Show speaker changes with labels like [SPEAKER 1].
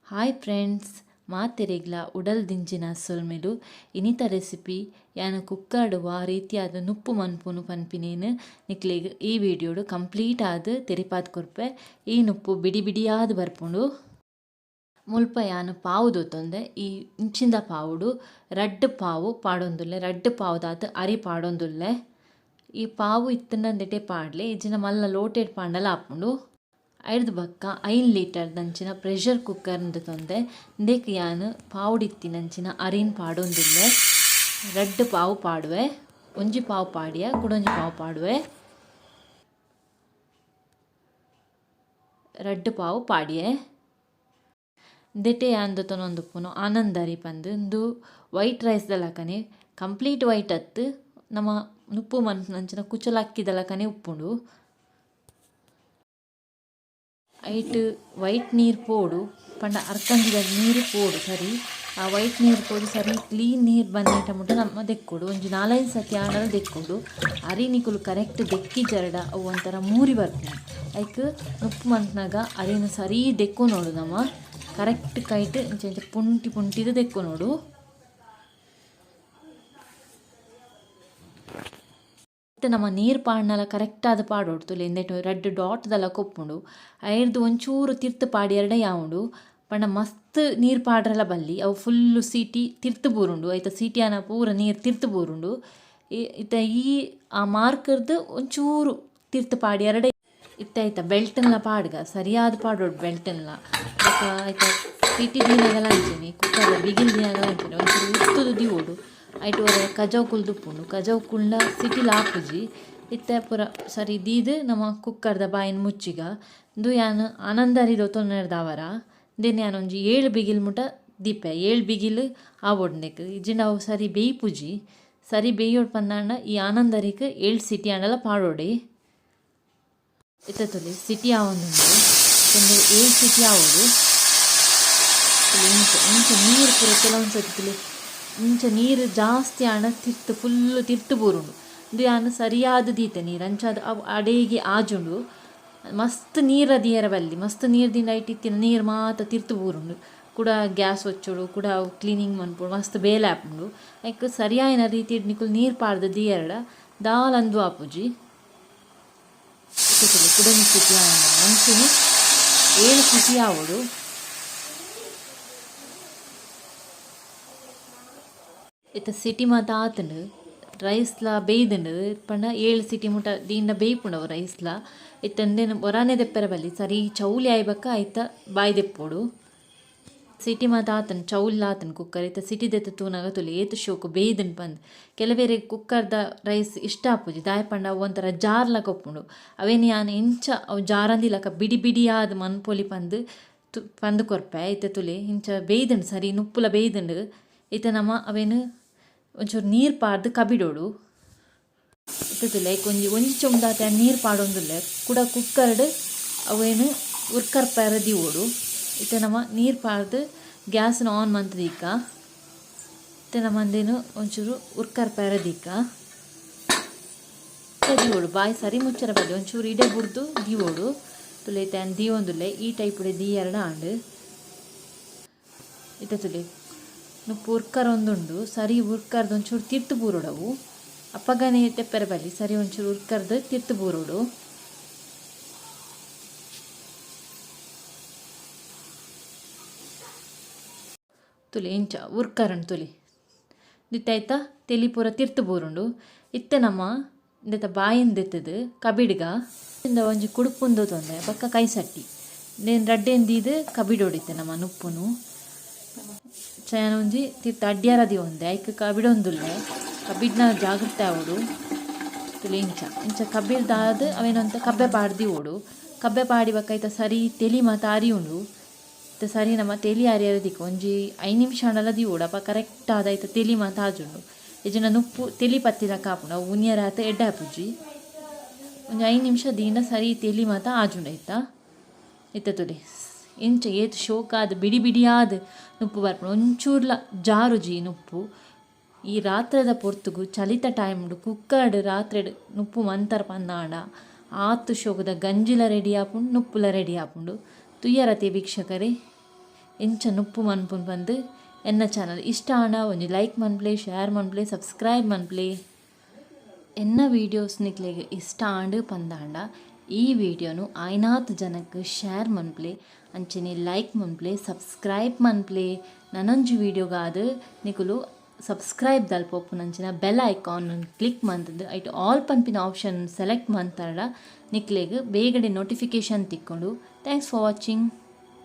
[SPEAKER 1] Hi friends, ಮಾತೆರೆಗ್ಲ ಉಡಲ್ ದಿಂಜಿನ ಸೊಲ್ಮೆಲು. ಇನಿತ ರೆಸಿಪಿ ಯಾನ್ ಕುಕ್ಕರ್ಡ್ ವಾ ರೀತಿಯಾದ ನುಪ್ಪು ಮನ್ಪುನು ಪನ್ಪಿನೇನು ನಿಕ್ಲೆಗ್ ಈ ವಿಡಿಯೋಡು ಕಂಪ್ಲೀಟ್ ಆದ್ ತೆರಿಪಾದ್ ಕೊರ್ಪೆ. ಈ ನುಪ್ಪು ಬಿಡಿ ಬಿಡಿಯಾದ್ ಬರ್ಪುಂಡು. ಮುಲ್ಪ ಯಾನ್ ಪಾವು ದೊತ್ತೊಂದೆ. ಈ ಇಂಚಿಂದ ಪಾವುಡು ರಡ್ಡ್ ಪಾವು ಪಾಡೊಂದುಲ್ಲೆ, ರಡ್ಡ್ ಪಾವುದಾತ್ ಅರಿ ಪಾಡೊಂದುಲ್ಲೆ. ಈ ಪಾವು ಇತ್ತಂಡಂದೆಟೆ ಪಾಡ್ಲೆ, ಇಜ್ಜಿಂಡ ಮಲ್ಲ ಲೋಟೆಡ್ ಪಾಂಡಲ ಆಪುಂಡು. ಐರ್ದ್ ಬೊಕ್ಕ 5 ಲೀಟರ್ ದಂಚಿನ ಪ್ರೆಷರ್ ಕುಕ್ಕರ್ ದೆತೊಂದೆ. ಇಂದೆಕ್ ಯಾನ್ ಪಾವುಡಿತ್ತಿನಂಚಿನ ಅರಿನ್ ಪಾಡೊಂದುಲ್ಲೆ. ರಡ್ಡ್ ಪಾವು ಪಾಡುವೆ, ಒಂಜಿ ಪಾವು ಪಾಡಿಯ ಕುಡೊಂಜಿ ಪಾವು ಪಾಡುವೆ, ರಡ್ಡ್ ಪಾವು ಪಾಡಿಯೆ. ಇಂದೆಟೆ ಯಾನ್ ದೆತೊನೊಂದುಪ್ಪುನು ಆನಂದ್ ಅರಿ ಪಂದ್. ಇಂದು ವೈಟ್ ರೈಸ್ ದ ಲಕನೆ, ಕಂಪ್ಲೀಟ್ ವೈಟ್ ಅತ್ತ್, ನಮ ನುಪ್ಪು ಮನ್ಪುನಂಚಿನ ಕುಚಲಕ್ಕಿದ ಲಕನೆ ಉಪ್ಪುಂಡು. ಐಟ್ ವೈಟ್ ನೀರು ಪೋಡು ಪಂಡ ಅರ್ಕಂಜಿದ ನೀರು ಪೋಡು ಸರಿ. ಆ ವೈಟ್ ನೀರು ಪೋದು ಸರಿ ಕ್ಲೀನ್ ನೀರು ಬನ್ನೇಟ ಮುಟ್ಟ ನಮ್ಮ ದೆಕ್ಕೊಡು. ಒಂಜಿ 4-5 ಸತಿ ಆಂಡಲ ದೆಕ್ಕೊಡು. ಅರಿ ನಿಕುಲು ಕರೆಕ್ಟ್ ದೆಕ್ಕಿ ಜರಡ ಅವು ಒಂಥರ ಮೂರಿ ಬರ್ಪುಂಡು. ಐಕ್ ನುಪ್ಪು ಮನ್ಪುನಗ ಅರಿನ ಸರಿ ದೆಕ್ಕು ನೋಡು, ನಮ್ಮ ಕರೆಕ್ಟ್ ಕೈಟ್ ಇಂಚ ಇಂಚ ಪುಂಟಿ ಪುಂಟಿದ ದೆಕ್ಕು ನೋಡು. ನಮ್ಮ ನೀರು ಪಾಡ್ನಲ ಕರೆಕ್ಟಾದ ಪಾಡೊಡು. ತುಲೆ ಇಂದೆಟ್ ರಡ್ಡ್ ಡಾಟ್ ದಲ ಕೊಪ್ಪುಂಡು. ಐರ್ದ್ ಒಂಚೂರು ತಿರ್ತ್ ಪಾಡಿಯೆರಡ ಯಾವುಂಡು. ಪಂಡ ಮಸ್ತ್ ನೀರು ಪಾಡ್ರಲ ಬಲ್ಲಿ, ಅವು ಫುಲ್ಲು ಸೀಟಿ ತಿರ್ತ್ ಬೂರುಂಡು. ಐತ ಸೀಟಿಯಾನ ಪೂರ ನೀರು ತಿರ್ತ್ ಬೂರುಂಡು. ಇತ್ತ ಈ ಆ ಮಾರ್ಕರ್ದು ಒಂಚೂರು ತಿರ್ತ್ ಪಾಡಿಯೆರಡ ಇತ್ತ ಐತ ಬೆಲ್ಟನ್ಲ ಪಾಡ್ಗ, ಸರಿಯಾದ ಪಾಡೊಡು ಬೆಲ್ಟನ್ಲ. ಬೊಕ ಐತ ಸೀಟಿ ದೀನಗಲ ಅಂಚನೆ, ಕುಕ್ಕರ್ದ ಬಿಗಿಲ್ ದೀನಗಲ ಅಂಚನೆ ಒಂಚೂರು ಉತ್ತುದು ದೀವೊಡು. ಐಟ್ ಒರ ಕಜವು ಕುಲ್ದುಪ್ಪುಂಡು, ಕಜವು ಕುಲ್ಂಡ ಸಿಟಿಲ ಆಪುಜಿ. ಇತ್ತೆ ಪೂರ ಸರಿ ದೀದ್ ನಮ ಕುಕ್ಕರ್ದ ಬಾಯಿನ್ ಮುಚ್ಚಿಗ. ಇಂದು ಯಾನ್ ಆನಂದರಿ ದೊತ್ತೊನೆರ್ದಾವರ ಇಂದೆನ್ ಯಾನ್ ಒಂಜಿ 7 ಬಿಗಿಲ್ ಮುಟ ದೀಪೆ. 7 ಬಿಗಿಲ್ ಆವೊಡು ಇಂದೆಕ್, ಇಜ್ಜಿಂಡ ಅವು ಸರಿ ಬೇಯ್ಪುಜಿ. ಸರಿ ಬೇಯೋಡು ಪಂದಾಂಡ ಈ ಆನಂದರಿಕ್ 7 ಸಿಟಿ ಆಂಡಲ ಪಾಡೊಡೆ. ಇತ್ತೆ ತುಲಿ ಸಿಟಿ ಆವೊಂದುಂಡು, ಒಂದು 7 ಸಿಟಿ ಆವೊಡು. ಇಂಚ ಇಂಚ ನೀರು ಪೂರ ಕೆಲವೊಂದು ಸತಿ ತುಲಿ ಇಂಚ ನೀರು ಜಾಸ್ತಿ ಆಂಡ ತಿರ್ತು ಫುಲ್ಲು ತಿರ್ತು ಬೂರುಂಡು. ಇಂದು ಯಾನ್ ಸರಿಯಾದ ದೀತೆ ನೀರು, ಅಂಚಾದ್ ಅವು ಅಡೇಗೆ ಆಜುಂಡು. ಮಸ್ತ್ ನೀರ ದೀಯರ ಬಲ್ಲಿ, ಮಸ್ತ್ ನೀರು ದಿಂಡ ಐಟ್ ಇತ್ತಿನ ನೀರು ಮಾತ ತಿರ್ತು ಬೂರುಂಡು. ಕುಡ ಗ್ಯಾಸ್ ಒಚ್ಚೊಡು, ಕುಡ ಅವು ಕ್ಲೀನಿಂಗ್ ಮನ್ಪೊಡು, ಮಸ್ತ್ ಬೇಲೆ ಆಪುಂಡು. ಐಕ್ ಸರಿಯಾಯಿನ ರೀತಿಡ್ ನಿಕುಲು ನೀರು ಪಾಡ್ದ್ ದೀಯರಡ ದಾಲ ಅಂದು ಆಪುಜಿ. ಕುಡೊಂಜಿ ಸಿಟಿ ಆವೊಡು, ಅಂಚನೆ 7 ಸಿಟಿ ಆವೊಡು. ಇತ್ತೆ ಸಿಟಿ ಮಾತ ಆತುಂಡು, ರೈಸ್ಲ ಬೇಯ್ದುಂಡು. ಪಂಡ 7 ಸಿಟಿ ಮುಟ ದೀಂಡ ಬೇಯ್ಪುಂಡು ಅವು ರೈಸ್ಲ. ಇತ್ತೆ ಉಂದೆನ್ ಒರಾನೆ ದೆಪ್ಪೆರೆ ಬಲ್ಲಿ, ಸರಿ ಚೌಲಿ ಆಯಿ ಬೊಕ್ಕ ಐತ ಬಾಯಿ ದೆಪ್ಪೊಡು. ಸಿಟಿ ಮಾತ ಆತುಂಡು, ಚೌಲಿ ಆತುಂಡು ಕುಕ್ಕರ್. ಇತ್ತೆ ಸಿಟಿ ದೆತ್ತ್ ತೂನಗ ತುಲೆ ಏತ್ ಶೋಕು ಬೇಯ್ದುಂಡು ಪಂದ್. ಕೆಲವೆರೆಗ್ ಕುಕ್ಕರ್ದ ರೈಸ್ ಇಷ್ಟ ಆಪುಜಿ, ದಾಯೆ ಪಂಡ ಅವು ಒಂಥರ ಜಾರ್ ಲಕ ಉಪ್ಪುಂಡು. ಅವೇನ್ ಯಾನ್ ಇಂಚ ಅವು ಜಾರಂದಿಲಕ ಬಿಡಿ ಬಿಡಿಯಾದ್ ಮನ್ಪೊಲಿ ಪಂದ್ ಪಂದ್ ಕೊರ್ಪೆ. ಇತ್ತೆ ತುಲೆ ಇಂಚ ಬೇಯ್ದುಂಡು, ಸರಿ ನುಪ್ಪುಲ ಬೇಯ್ದುಂಡು. ಇತ್ತೆ ನಮ ಅವೇನ್ ಒಂಚೂರು ನೀರು ಪಾಡ್ದ್ ಕಬಿಡೊಡು. ಇತ್ತೆ ತುಲೆ ಐಕ್ ಒಂಜಿ ಒಂಜಿ ಚೊಂಬುದಾತ್ ಯಾನ್ ನೀರು ಪಾಡೊಂದುಲ್ಲೆ. ಕುಡ ಕುಕ್ಕರ್ಡ್ ಅವೇನ್ ಉರ್ಕರ್ಪೆರ ದೀವೊಡು. ಇತ್ತೆ ನಮ ನೀರು ಪಾಡ್ದ್ ಗ್ಯಾಸ್ನ್ ಆನ್ ಮಂತ್ ದೀಕ. ಇತ್ತೆ ನಮ ಉಂದೆನ್ ಒಂಚೂರು ಉರ್ಕರ್ಪೆರ ದೀಕ ದೀವೊಡು. ಬಾಯಿ ಸರಿ ಮುಚ್ಚರ ಬಲ್ಲಿ, ಒಂಚೂರು ಇಡೆ ಬುಡ್ದು ದೀವೊಡು. ತುಲೆ ಇತ್ತೆ ಯಾನ್ ದೀವೊಂದುಲ್ಲೆ. ಈ ಟೈಪುಡೆ ದೀಯೆರಡ ಆಂಡ್. ಇತ್ತೆ ತುಲೆ ನುಪ್ಪು ಉರ್ಕರೊಂದುಂಡು. ಸರಿ ಉರ್ಕರ್ದು ಒಂಚೂರು ತಿರ್ತು ಬೂರೊಡವು. ಅಪಗನೆ ತೆಪ್ಪೆರೆ ಬಲ್ಲಿ, ಸರಿ ಒಂಚೂರು ಉರ್ಕರ್ದು ತಿರ್ತು ಬೂರೊಡು. ತುಲೆ ಇಂಚ ಉರ್ಕರನ್ ತುಲೆ ದಿತ್ತ ಐತ ತೆಲಿ ಪೂರ ತಿರ್ತು ಬೂರುಂಡು. ಇತ್ತೆ ನಮ ಇಂದೆತ ಬಾಯಿನ್ ದೆತ್ತುದು ಕಬಿಡ್ಗ ಇಂದ ಒಂಜಿ ಕುಡುಪುಂದು ತೊಂದೆ ಬೊಕ್ಕ ಕೈಸಟ್ಟಿ ಇಂದೆನ್ ರಡ್ಡೆನ್ ದೀದ್ ಕಬಿಡೊಡಿತ್ತೆ ನಮ ನುಪ್ಪುನು. ಯಾನ್ ಒಂಜಿ ತಿರ್ತ್ ಅಡ್ಯಾರ ದೀವೊಂದೆ, ಐಕ್ ಕಬಿಡೊಂದುಲ್ಲೆ. ಕಬಿಡ್ನ ಜಾಗ್ರತೆ ಆವೊಡು. ತುಲೆ ಇಂಚ ಇಂಚ ಕಬಿಡ್ದಾದ್ ಅವೇನೊಂತೆ ಕಬ್ಬೆ ಪಾಡ್ ದೀವೊಡು. ಕಬ್ಬೆ ಪಾಡಿ ಬೊಕ್ಕ ಐತ ಸರಿ ತೆಲಿ ಮಾತ ಅರಿಯುಂಡು. ಇತ್ತೆ ಸರಿ ನಮ ತೆಲಿ ಅರಿಯರೆ ದೀಕ ಒಂಜಿ 5 ನಿಮಿಷ ಆಂಡಲ ದೀವೊಡು. ಅಪ ಕರೆಕ್ಟ್ ಆದ್ ಐತ ತೆಲಿ ಮಾತ ಆಜುಂಡು. ಇಜ್ಜಿಂಡ ನುಪ್ಪು ತೆಲಿ ಪತ್ತಿಲಕ ಆಪುಂಡು, ಅವು ಉನಿಯರ ಆತ್ ಎಡ್ಡೆ ಆಪುಜಿ. ಒಂಜಿ 5 ನಿಮಿಷ ದೀಂಡ ಸರಿ ತೆಲಿ ಮಾತ ಆಜುಂಡು ಐತ. ಇತ್ತೆ ತುಲೆ ಇಂಚ ಏತ್ ಶೋಕಾದ್ ಬಿಡಿ ಬಿಡಿಯಾದ್ ನುಪ್ಪು ಬರ್ಪುಂಡು. ಒಂಚೂರ್ಲ ಜಾರುಜಿ ನುಪ್ಪು. ಈ ರಾತ್ರೆದ ಪೊರ್ತುಗು ಚಲಿತ ಟೈಮ್ಡ್ ಕುಕ್ಕರ್ಡ್ ರಾತ್ರೆಡ್ ನುಪ್ಪು ಮಂತರ್ ಪಂದಾಂಡ ಆತ್ ಶೋಕುದ ಗಂಜಿಲ ರೆಡಿ ಆಪುಂಡು, ನುಪ್ಪುಲ ರೆಡಿ ಆಪುಂಡು. ತುಯ್ಯರತೆ ವೀಕ್ಷಕರೇ. ಎಂಚ ನುಪ್ಪು ಮನ್ಪುನ್ ಪಂದ್ ಎನ್ನ ಚಾನಲ್ ಇಷ್ಟ ಆಂಡ ಒಂಜಿ ಲೈಕ್ ಮನ್ಪುಲೆ, ಶೇರ್ ಮನ್ಪುಲೆ, ಸಬ್ಸ್ಕ್ರೈಬ್ ಮನ್ಪುಲೆ. ಎನ್ನ ವೀಡಿಯೋಸ್ ನಿಕ್ಲೆಗ್ ಇಷ್ಟ ಆಂಡ್ ಪಂದಾಂಡ ಈ ವಿಡಿಯೋನು ಆಯ್ನಾತ್ ಜನಕ್ ಶೇರ್ ಮನ್ಪುಲೆ, ಅಂಚನೆ ಲೈಕ್ ಮನ್ಪುಲೆ, ಸಬ್ಸ್ಕ್ರೈಬ್ ಮನ್ಪುಲೆ. ನನೊಂಜಿ ವೀಡಿಯೋಗಾದ್ ನಿಕುಲು ಸಬ್ಸ್ಕ್ರೈಬ್ ದಲ್ಪ ಉಪ್ಪುನಂಚಿನ ಬೆಲ್ ಐಕಾನ್ ಕ್ಲಿಕ್ ಮಂತುದು ಐಟ್ ಆಲ್ ಪನ್ಪಿನ ಆಪ್ಷನ್ ಸೆಲೆಕ್ಟ್ ಮಂತರ್ಡ ನಿಕ್ಲೆಗ್ ಬೇಗಡೆ ನೋಟಿಫಿಕೇಶನ್ ತಿಕ್ಕುಂಡು. Thanks for watching.